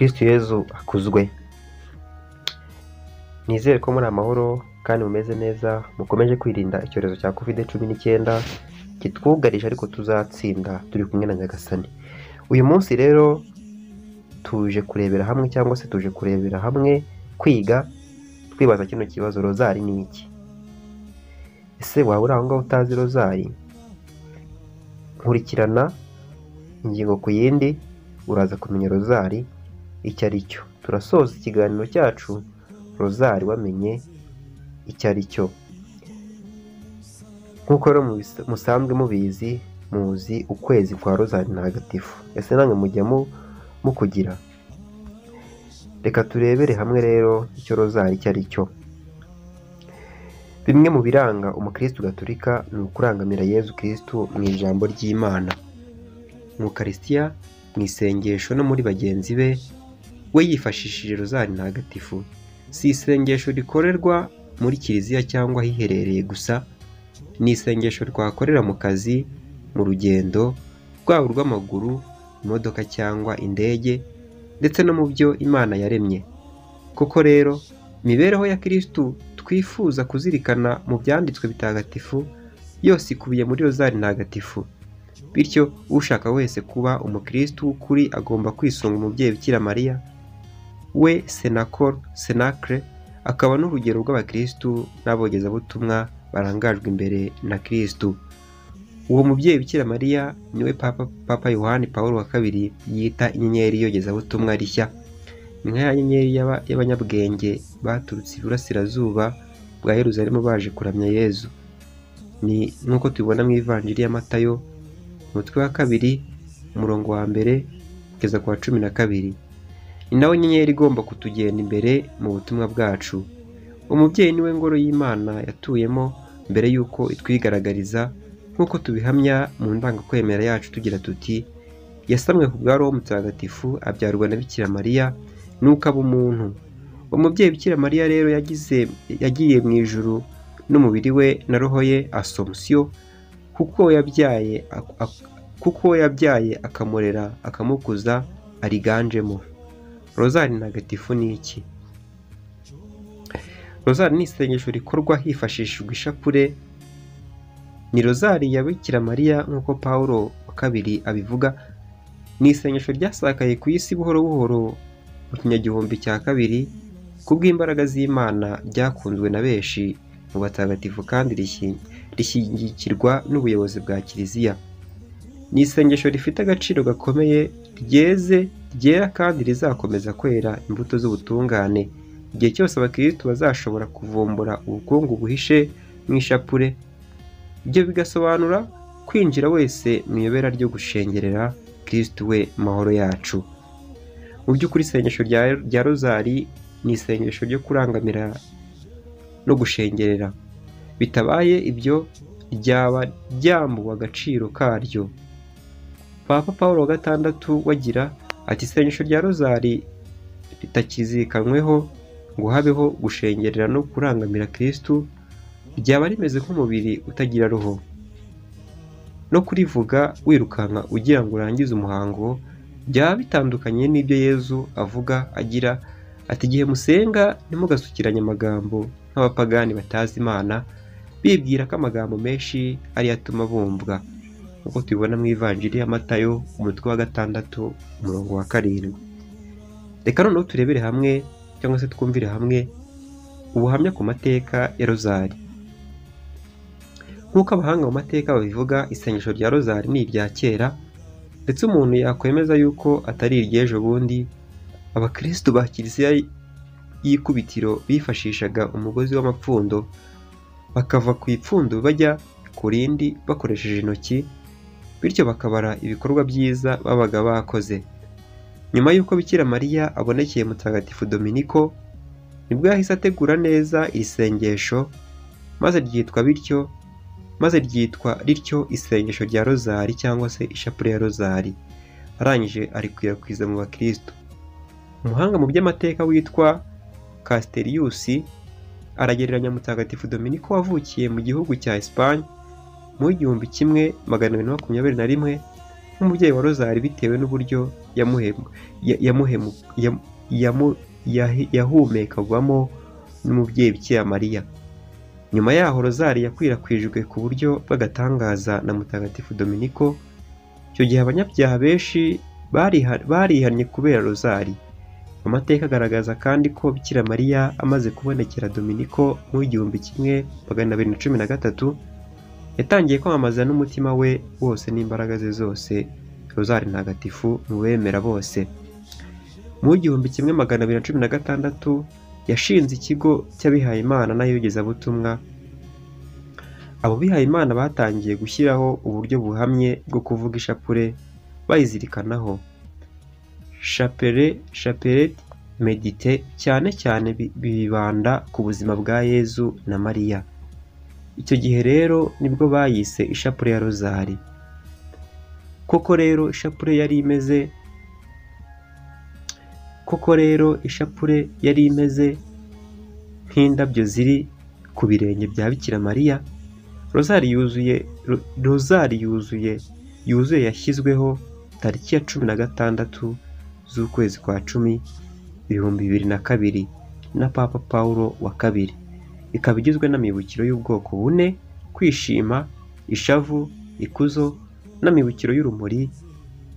Kristu Yezu akuzwe. Nizere ko muri amahoro kandi mumeze neza, mukomeje kwirinda icyorezo cya Covid-19 kitwugarije, ariko tuzatsinda turi kumwe na Nyagasani. Uyu munsi rero tuje kurebera hamwe, cyangwa se tuje kurebera hamwe kwiga twibaza kino kibazo: rozari ni iki? Ese waba uri aho ngaho utazi rozari? Nkurikirana ingingo ku yindi, uraza kumenya rozari icyo ari cyo. Turasoza ikiganiro cyacu rozari wamenye icyo ari cyo. Nk'uko rero musanzwe mubizi, muzi ukwezi kwa rozari ntagatifu. Ese namwe mujya mukugira? Reka turebere hamwe rero icyo rozari icyo ari cyo. Bimwe mu biranga umukristu gatolika ni ukurangamira Yezu Kristu mu ijambo ry'Imana, mu Ukarisitiya, mu isengesho no muri bagenzi be. We yifashishije rozari ntagatifu. Si isengesho rikorerwa muri kiliziya cyangwa ahiherereye gusa, ni isengesho twakorera mu kazi, mu rugendo rwaba urw'amaguru, imodoka cyangwa indege, ndetse no mu byo Imana yaremye. Koko rero imibereho ya Kristu twifuza kuzirikana mu byanditswe bitagatifu yose ikubiye muri rozari ntagatifu. Bityo ushaka wese kuba umukristu w'ukuri agomba kwisunga umubyeyi Bikira Mariya, we senakre, akaba n'urugero rw'abakristu n'abogezabutumwa barangajwe imbere na Kristu. Uwo mubyeyi Bikira Mariya niwe Papa Yohani Pawulo wa kabiri yita inyenyeri y'iyogezabutumwa rishya. Ni nka ya nyenyeri y'abanyabwenge baturutse iburasirazuba bwa Yeruzalemu baje kuramya Yezu. Ni nk'uko tubibona mu Ivanjiri ya Matayo, umutwe wa 2, umurongo wa 1 kugeza ku wa 12. Ni nawe nyenyeri igomba kutugenda imbere mu butumwa bwacu. Umubyeyi niwe ngoro y'Imana yatuyemo mbere y'uko itwigaragariza, nk'uko tubihamya mu ndangakwemera yacu tugira tuti: yasamwe ku bwa Roho Mutagatifu, abyarwa na Bikira Mariya, nuko aba umuntu. Umubyeyi Bikira Mariya rero yagiye mu ijuru n'umubiri we na roho ye, Asomusiyo, kuko yabyaye akamurera akamukuza ariganjemo. Rozari ntagatifu ni iki? Rozari ni isengesho rikorwa hifashishijwe ishapure. Ni rozari ya Bikira Mariya nk'uko Pawulo wa kabiri abivuga. Ni isengesho ryasakaye ku isi buhoro buhoro mu kinyagihumbi cya 2 kubw'imbaraga z'Imana, ryakunzwe na benshi mu batagatifu kandi rishyigikirwa n'ubuyobozi bwa Kiliziya. Ni isengesho rifite agaciro gakomeye, ryeze, ryera kandi rizakomeza kwera imbuto z'ubutungane igihe cyose abakristu bazashobora kuvumbura ubukungu buhishe mu ishapure. Ibyo bigasobanura kwinjira wese mu iyobera ryo gushengerera Kristu we mahoro yacu. Mu by'ukuri isengesho rya rozari ni isengesho ryo kurangamira no gushengerera. Bitabaye ibyo ryaba ryambuwe agaciro karyo. Papa Paul wa 6 wagira ati: isengesho rya rozari ritakizikanyweho ngo habeho gushengerera no kurangamira Kristu, ryaba rimeze nk'umubiri utagira roho. No kurivuga wirukanka ugira ngo urangize umuhango byaba bitandukanye n'ibyo Yezu avuga agira ati: igihe musenga ntimugasukiranye amagambo nk'abapagani batazi Imana, bibwira ko amagambo menshi ariyo atuma bumvwa, nk'uko tubibona mu Ivanjiri ya Matayo umutwe wa 6 umurongo wa 7. Reka noneho turebere hamwe cyangwa se twumvire hamwe ubuhamya ku mateka ya rozari. Nk'uko abahanga mu mateka babivuga, isengesho rya rozari ni irya kera, ndetse umuntu yakwemeza yuko atari iry'ejo bundi. Abakristu ba Kiliziya y'ikubitiro bifashishaga umugozi w'amapfundo, bakava ku ipfundo bajya ku rindi bakoresheje intoki, bityo bakabara ibikorwa byiza babaga bakoze. Nyuma y'uko Bikira Mariya abonekeye Mutagatifu Dominiko, nibwo yahise ategura neza iri sengesho, maze ryitwa rityo isengesho rya rozari cyangwa se ishapure ya rozari. Arangije arikwirakwiza mu bakristo. Umuhanga mu by'amateka witwa Casterius aragereranya Mutagatifu Dominiko wavukiye mu gihugu cya Espagne mu 1221 nk'umubyeyi wa Rozari bitewe n'uburyo yahumekagwamo n'umubyeyi Bikira Mariya. Nyuma yaho Rozari yakwirakwijwe ku buryo bw'agatangaza na Mutagatifu Dominiko. Icyo gihe abanyabyaha benshi barihannye kubera Rozari. Amateka agaragaza kandi ko Bikira Mariya amaze kubonekera Dominiko mu 1213 yatangiye kwamamaza n'umutima we wose n'imbaraga ze zose Rozari ntagatifu mu bemera bose. Mu 1216 yashinze ikigo cy'abihayimana n'ayogezabutumwa. Abo bihayimana batangiye gushyiraho uburyo buhamye bwo kuvuga ishapule bayizirikanaho. Chapelet medite cyane cyane bibanda ku buzima bwa Yezu na Mariya. Icyo gihe rero nibwo bayise ishapule ya Rozari. Koko rero ishapule yari imeze nk'indabyo ziri ku birenge bya Bikira Mariya. Rozari yuzuye yashyizweho tariki ya 16 z'ukwezi kwa 10 2002 na Papa Paulo wa II. Ikaba igizwe n'amibukiro y'ubwoko bune: kwishima, ishavu, ikuzo n'amibukiro y'urumuri.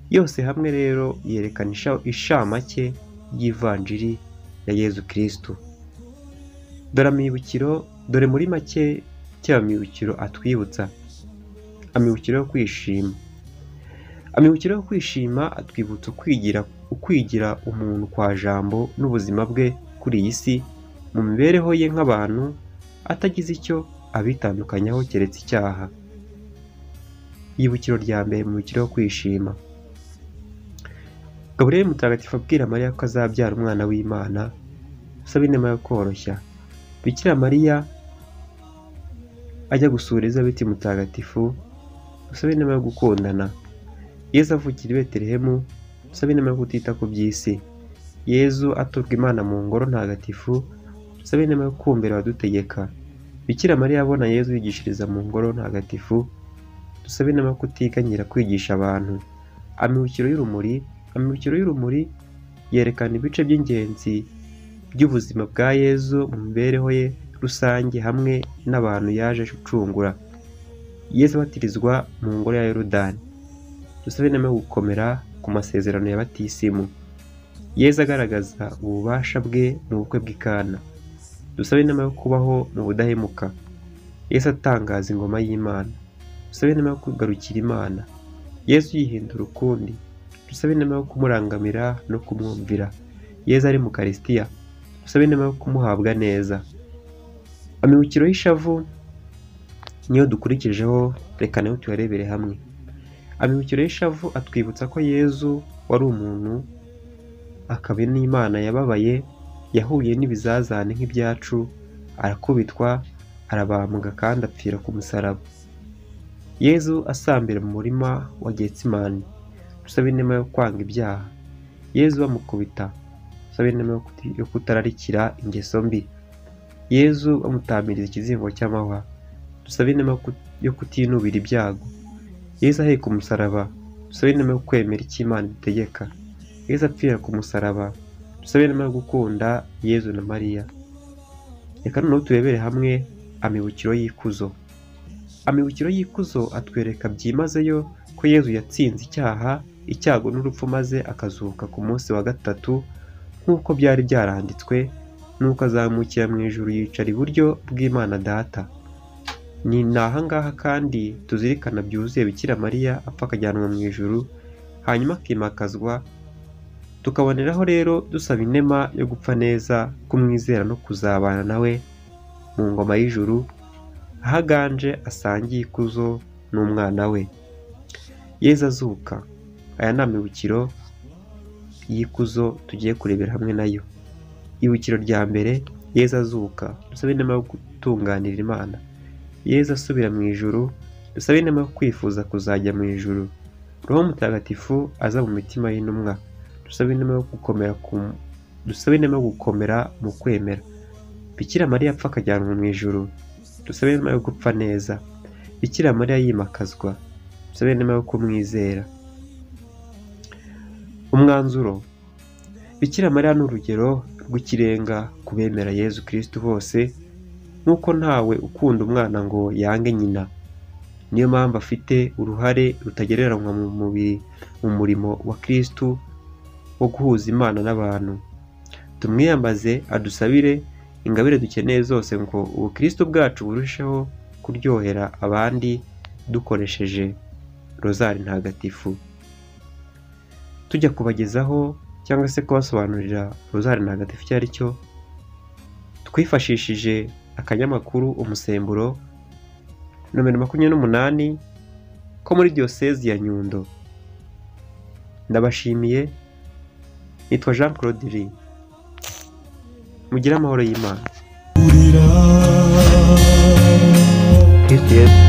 Yose hamwe rero yerekana ishamake y'ivanjiri ya Yezu Kristu. Dore muri make cy'amibukiro atwibutsa. Amibukiro yo kwishima. Amibukiro yo kwishima atwibutsa ukwigira umuntu kwa Jambo n'ubuzima bwe kuri iyi si mu mibereho ye nk'abantu, atagize icyo abitandukanyaho keretse icyaha. Ibukiro rya mbere mu mibukiro yo kwishima. Gaburiyeli Mutagatifu abwira Mariya ko azabyara umwana w'Imana, usaba inema yo koroshya. Bikira Mariya ajya gusura Elizabeti Mutagatifu, usaba inema yo gukundana. Yezu avukira i Betelehemu, usaba inema yo kutita ku by'isi. Yezu aturwa Imana mu ngoro ntagatifu, usaba inema yo kumvira abadutegeka. Bikira Mariya abona Yezu yigishiriza mu ngoro ntagatifu, dusabe inema yo kutiganyira kwigisha abantu. Amibukiro y'urumuri. Amibukiro y'urumuri yerekana ibice by'ingenzi by'ubuzima bwa Yezu mu mibereho ye rusange hamwe n'abantu yaje gucungura. Yezu abatirizwa mu ngoro ya Yorodani, dusabe inema yo gukomera ku masezerano ya batisimu. Yezu agaragaza ububasha bwe mu bukwe bw'i Kana, dusabe inema yo kubaho mu budahemuka. Yesu atangaza ingoma y'Imana, dusabe inema yo kugarukira Imana. Yesu yihindura ukundi, dusabe inema yo kumurangamira no kumwumvira. Yezu ari mu Karisitiya, dusabe inema yo kumuhabwa neza. Amibukiro y'ishavu niyo dukurikijeho, reka nayo tuyarebere hamwe. Amibukiro y'ishavu atwibutsa ko Yezu wari umuntu akaba n'Imana yababaye, yahuye n'ibizazane nk'ibyacu, arakubitwa, arabambwa kandi apfira ku musaraba. Yezu asambira mu murima wa Getsimani, dusabe inema yo kwanga ibyaha. Yezu bamukubita, dusabe inema yo kutararikira ingeso mbi. Yezu bamutamiriza ikizingo cy'amahwa, dusabe inema yo kutinubira ibyago. Yezu aheka umusaraba, dusabe inema yo kwemera icyo Imana itegeka. Yezu apfira ku musaraba, dusabe inema yo gukunda Yezu na Mariya. Reka noneho turebere hamwe amibukiro y'ikuzo. Amibukiro y'ikuzo atwereka byimazeyo ko Yezu yatsinze icyaha, icyago n'urupfu maze akazuka ku munsi wa gatatu nk'uko byari byaranditswe, nuko azamukira mu ijuru yicara iburyo bw'Imana Data. Ni ahangaha kandi tuzirikana byuzuye Bikira Mariya apfa akajyanwa mu ijuru, hanyuma akimakazwa. Tukaboneraho rero dusaba inema yo gupfa neza, kumwizera no kuzabana nawe mu ngoma y'ijuru, aho aganje asangiye ikuzo n'umwana we. Yezu azuka. Aya ni amibukiro y'ikuzo tugiye kurebera hamwe nayo. Ibukiro rya mbere, Yezu azuka, dusabe inema yo gutunganira Imana. Yezu asubira mu ijuru, dusabe inema yo kwifuza kuzajya mu ijuru. Roho Mutagatifu aza mu mitima y'intumwa, dusabe inema yo gukomera mu kwemera. Bikira Mariya apfa akajyanwa mu ijuru, dusabe inema yo gupfa neza. Bikira Mariya yimakazwa, dusabe inema yo kumwizera. Umwanzuro: Bikira Mariya ni urugero rw'ikirenga ku bemera Yezu Kristu bose, nk'uko ntawe ukunda umwana ngo yange nyina. Niyo mpamvu afite uruhare rutagereranywa mu mubiri mu murimo wa Kristu wo guhuza Imana n'abantu. Tumwiyambaze adusabire ingabire dukeneye zose ngo ubukristu bwacu burusheho kuryohera abandi dukoresheje Rozari Ntagatifu. Tujya kubagezaho cyangwa se kubasobanurira Rozari Ntagatifu icyo ari cyo, twifashishije akanyamakuru Umusemburo nomero 28 ko muri Diyosezi ya Nyundo. Ndabashimiye, nitwa Jean Claude Lee. Mugire amahoro y'Imana. Kristu Yezu.